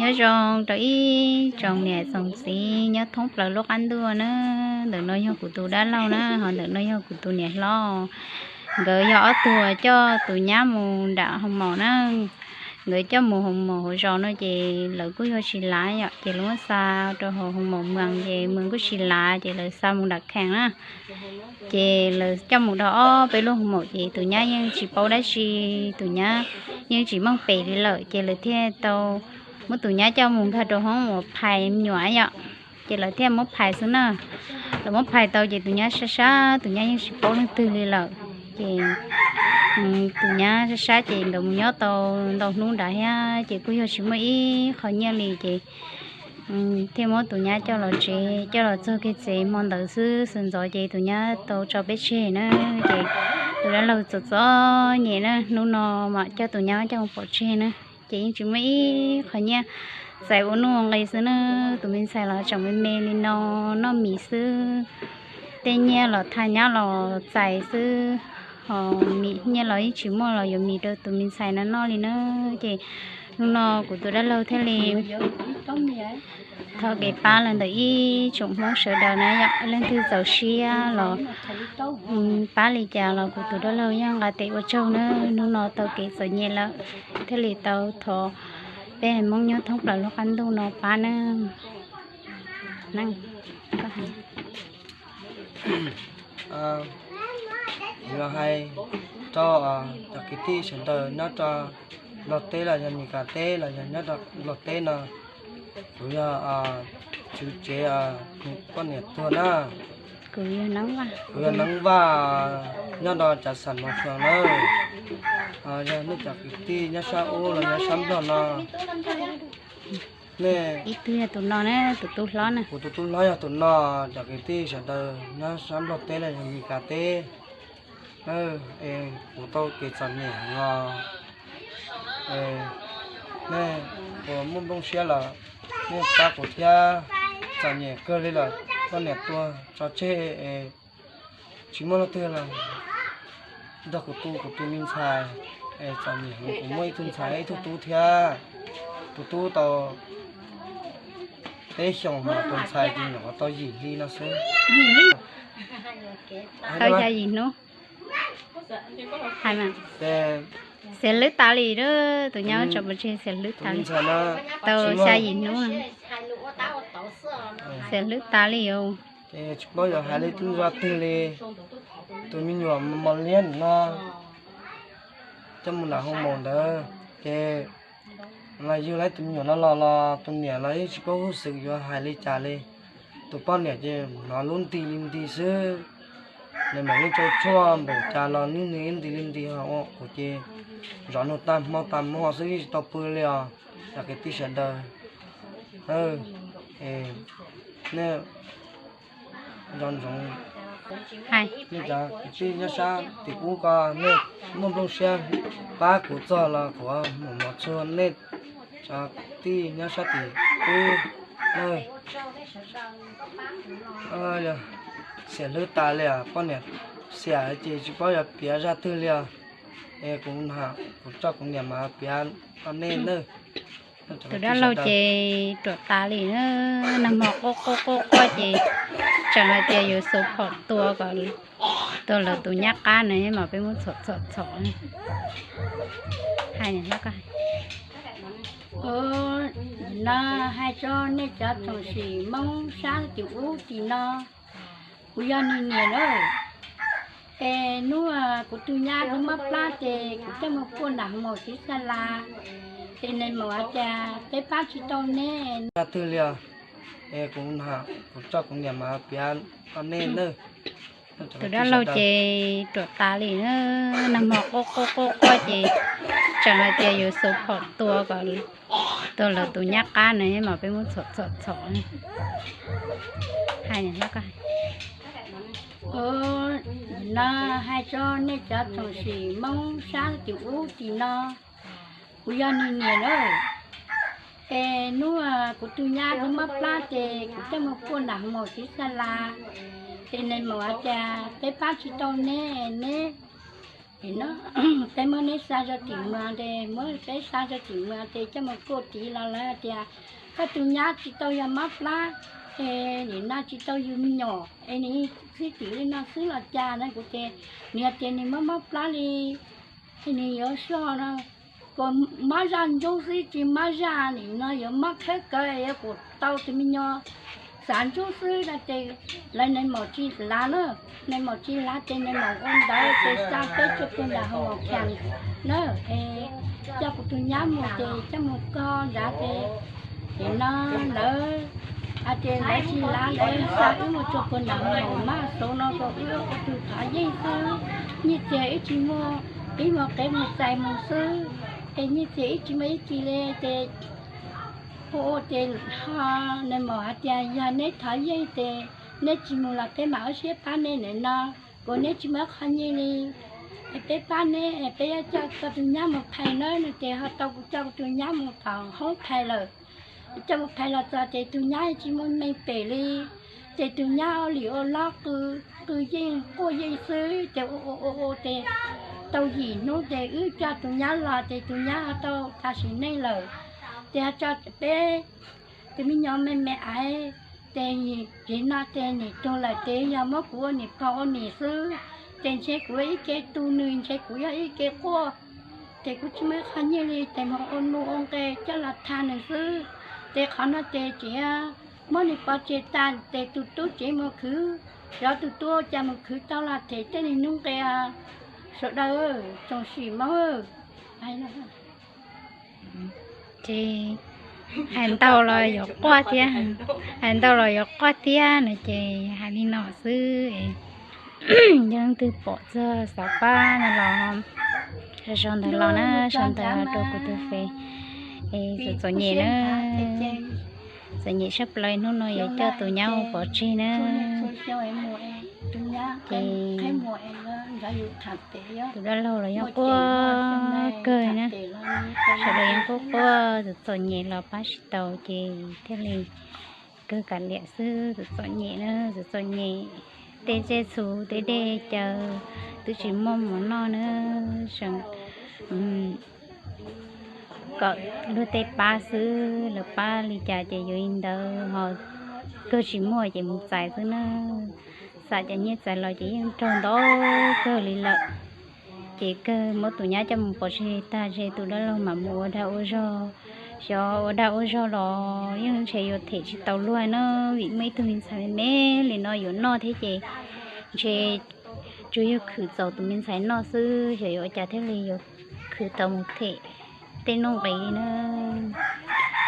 Nyob zoo rau ib tsoom niam tsoom txiv nyob thoob plaws lub qab ntuj na. Ntawm no yog kuv tus dab laug na, ho ntawm no yog kuv tus niam hlob. Nkawd yog ob tug coj tus nyab mus nram hoo maum na. Nkawd coj mus hoo maum hauv zos no ces lawv kuj yog tsis lav yom, ces lawv muab xa rau hauv hoo maum Mws ces Mws kuj tsis lav ces lawv xa mus nram khees na. Ces lawv coj mus rau ob peb lub hoo maum ces tus nyab yeej tsis paub dab tsi, tus nyab yeej tsis meej pem li lawm ces lawv thiaj tau muab tus nyab coj mus nkag rau hoob uas phais me nyuam yom. Ces lawv thiaj muab phais xwb na. Lawv muab phais tau ces tus nyab sab sab, tus nyab yeej tsis paub leej twg li lawm. Ces tus nyab sab sab ces nkawd mus nyob tau ntau hnub nrad thiab ces kuj yog tsis muaj ib qho nyiaj li ces thiaj muab tus nyab coj los tsev, coj los txog kiag tsev hmo ntawd xwb sawv ntxov ces tus nyab tau tso peb tseg na. Ces tus dab laug txom txom nyem na, hnub no mam coj tus nyab coj mus pov tseg na. Ces yeej tsis muaj ib qho nyiaj, txais ua nuj nqis xwb na. Tus me ntxhais los tseem me me li no, noj mis xwb. Tej nyiaj los thaj nyab los txais xwb, ho nyiaj los yeej tsis muaj los yuav mis rau tus me ntxhais no noj li na. Ces hnub no kuv tus dab laug thiaj li thov kev pab los ntawm ib tsoom Hmoob sawv daws na yom, leej twg txaus siab los pab li cas los kuv tus dab laug yeej nqa tes ua tsaug na. Hnub no tau kev txom nyem lawm thiaj li tau thov peb Hmoob nyob thoob plaws lub qab ntuj no pab na. Kuv los hais rau cov kwv tij sawv daws nyob rau Nplog teb los yog Mes Kas teb los yog nyob rau Nplog teb no, kuv yog tswv tsev poj niam tuag na. Kuv yog Neeb Vaj nyob rau Cav Xam Mos Suas na. Yog nej cov kwv tij nyob sab ub los nyob sab Nplog no, nej, tus no, kuv tus tub hlob yog tus no, cov kwv tij sawv daws nyob sab Nplog teb los yog Mes Kas teb, es kuv tau kev txom nyem os. Nej uas muaj nplooj siab los nej pab kuv thiab. Txom nyem kawg li lawm, poj niam tuag tso tseg es tsis muaj leej twg los nrog kuv tu kuv tus me ntxhais. Es txom nyem heev, kuv muaj ib tug ntxhais ib tug tub thiab. Tus tub tau peb xyoos, ho tus ntxhais ces nyuam qhuav tau yim hli no xwb. Tau xya yim hnub. Xiam hlwb tas li, tus nyab tso pov tseg xiam hlwb tas li. Tau xya yim hnub, xiam hlwb tas li os. Ces tsis paub yuav hais li zaj twg li. Tus me nyuam mos liab no coj mus nram hoo maum ntawd, ces yug laib tus me nyuam no los los tus niam los yeej tsis paub hub xwm yuav hais li cas li. Tus poj niam ces hnov lub nti li nti xwb. Nws mam li tso tshuaj npaum cas los nws ib nti li nti, ho ua kuv ces zov nws tag hmo tag hmo xwb, yeej tsis tau pw li os. Cov kwv tij sawv daws, nej nco ntsoov, nej cov kwv tij nyob sab tim ub ko, nej muaj nplooj siab pab kuv txog los kuv mam mos txog nej cov kwv tij nyob sab tim ub. Xiam hlwb tas li os, poj niam xiam ces tsis paub yuav piav zaj twg li os. Es kuv, kuv tso kuv niam mas piav rau nej nawb. Tus dab laug ces ruam tas li na, nag hmo quaj quaj quaj quaj ces tseem hais tias yuav xuas phom tua kom tua lawv tus nyab qab na, mas peb muab txhom txhom txhom. Hais, no hais rau nej cov tsoom sim Hmoob sab tim ub tim no, kuv yog nws niam na. Es hnub kuv tus nyab hnub mob plab ces kuv coj mus kuaj nram hoo maum txiv xa las, ces nws mam hais tias peb pab tsis tau neb. Twg li os, es kuv, kuv tso kuv niam mas piav rau nej nawb. Tus dab laug ces ruam tas li na, nag hmo quaj quaj quaj quaj ces tseem hais tias yuav xuas phom tua kom tua lawv tus nyab qab na, mas peb muab txhom txhom txhom. Hais, no hais rau nej cov tsoom sim Hmoob sab tim ub tim no, kuv yog nws niam na. Es hnub kuv tus nyab hnub mob plab ces kuv coj mus kuaj nram hoo maum txiv xa las, ces nws mam hais tias peb pab tsis tau neb, neb Nim no peb muab neb xa zaj tim mas tes, muab peb xa zaj tim mas tes coj mus kuaj tiv los lawv tias koj tus nyab tsis tau yog mob plab, es nim no tsis tau yug me nyuam es nws xwb tim li no xwb los cas no kuv tias, nws tias nws mob mob plab li, nws yuav soj no, kuas mob zaj ntsuj xwb tsis mob zaj nim no yuav mob khawb kawg yuav kuas tau tus me nyuam xav ntsuj xwb no tes, lawv nais maum tsis lav na, nais maum tsis lav tes nais maum ua ntawd tes xa peb tsua puag nram hoo khees na, coj kuv tus nyab mus tes coj mus kho nrad tes, nim no lawv hais tias lawv tsis lav lawv xa wb mus tsua puag nram hoo maj xauv no rau wb ua tus thov yeej xwb, nyiaj txiag wb tsis muaj, wb mus qev mus txais mus xwb, es nyiaj txiag wb tsis muaj ib kis li tes, ua ua tes ho nais maum hais tias yog neb thov yeej tes neb tsis mus los peb mam ua siab pab neb nim no, kuas neb tsis muaj qhov nyiaj li, es peb pab neb es peb yuav coj koj tus nyab mus phais na no tes ho tau kuv coj kuv tus nyab mus tom hoob phais lawm. Coj mus phais los txog tes tus nyab tsis muaj me pem li, ces tus nyab ua lim ua lob qw, qw yeej quaj yeej xwb ces ua ua ua ua ces tau yim hnub ces wb coj tus nyab los ces tus nyab ho tau tas sim neej lawm. Ces ho tso peb tus me nyuam me me aiv, ces tsev no ces nim tuag lawm ces yog muab kuv ua niam pog ua niam xwb, ces ntshe kuv ib ke tu nws ntshe kuv yog ib ke quaj, ces kuv tsis muaj qhov nyiaj li ces mus ua nuj ua nqe coj los thaj nws xwb. Ces qhov no ces tseem muab nws pov tseg tas ces tus tub tsev mus khwv, cov tus tub cas mus khwv tau los them tej niag nuj nqe. Sawv daws tsoom sim Hmoob, ces hais ntau los yuav quaj thiab, hais ntau los yuav quaj thiab no ces hais li no xwb. Yog leej twg pom txog xav pab no los sau ntawv los na, sau ntawv los rau kuv tus Face. Es txom txom nyem na, txom nyem sab plaws hnub no yuav coj tus nyab mus pov tseg na. Ces tus dab laug los yeej quaj kawg na, sawv daws yeej quaj quaj txom txom nyem los pab tsis tau ces thiaj li kawg kav liam xwb, txom txom nyem na, txom txom nyem. Tej tsiaj txhu tej dej cawv twb tsis muaj mov noj na, kom luag tej pab xwb, lawv pab li cas ces yuav li ntawd ho, kawg tsis muaj ces mus txais xwb na. Xam cov nyiaj txais los ces yeej raug ntau kawg li lawm. Ces kawg muab tus nyab coj mus pov tseg tag ces tus dab laug mam mus ua dag ua zog, xyov ua dag ua zog los yeej ntshe yuav them tsis tau luag na, vim muaj ib tug me ntxhais me me li no yuav noj thiab ces ntshe tsuas yog khwv txaus tus me ntxhais noj xwb, xyov yuav ua cas thiaj li yuav khwv tau mus them tej nuj nqis li na.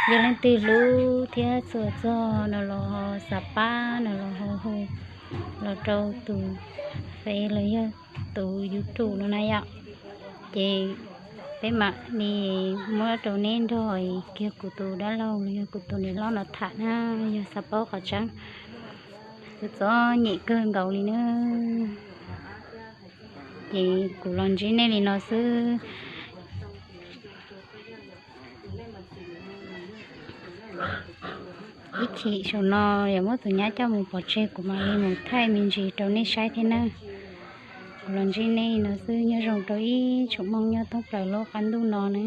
Yog leej twg hlub thiab txuag txog no los ho xav pab no los ho hu los rau tus Face los yog tus YouTube no na yom. Ces peb mam li muab rau neb nrog kiag kuv tus dab laug los yog kuv tus niam hlob no tham na, yog xav paub qhov tseeb. Txom txom nyem kawg nkaus li na. Ces kuv los ntsib nej li no xwb. Ib chim saum no yuav muab tus nyab coj mus pov tseg kuv mam li mus thaij me ntsis rau nej saib thiab na. Kuv los ntsib nej li no xwb, nyob zoo rau ib tsoom Hmoob nyob thoob plaws lub qab ntuj no na.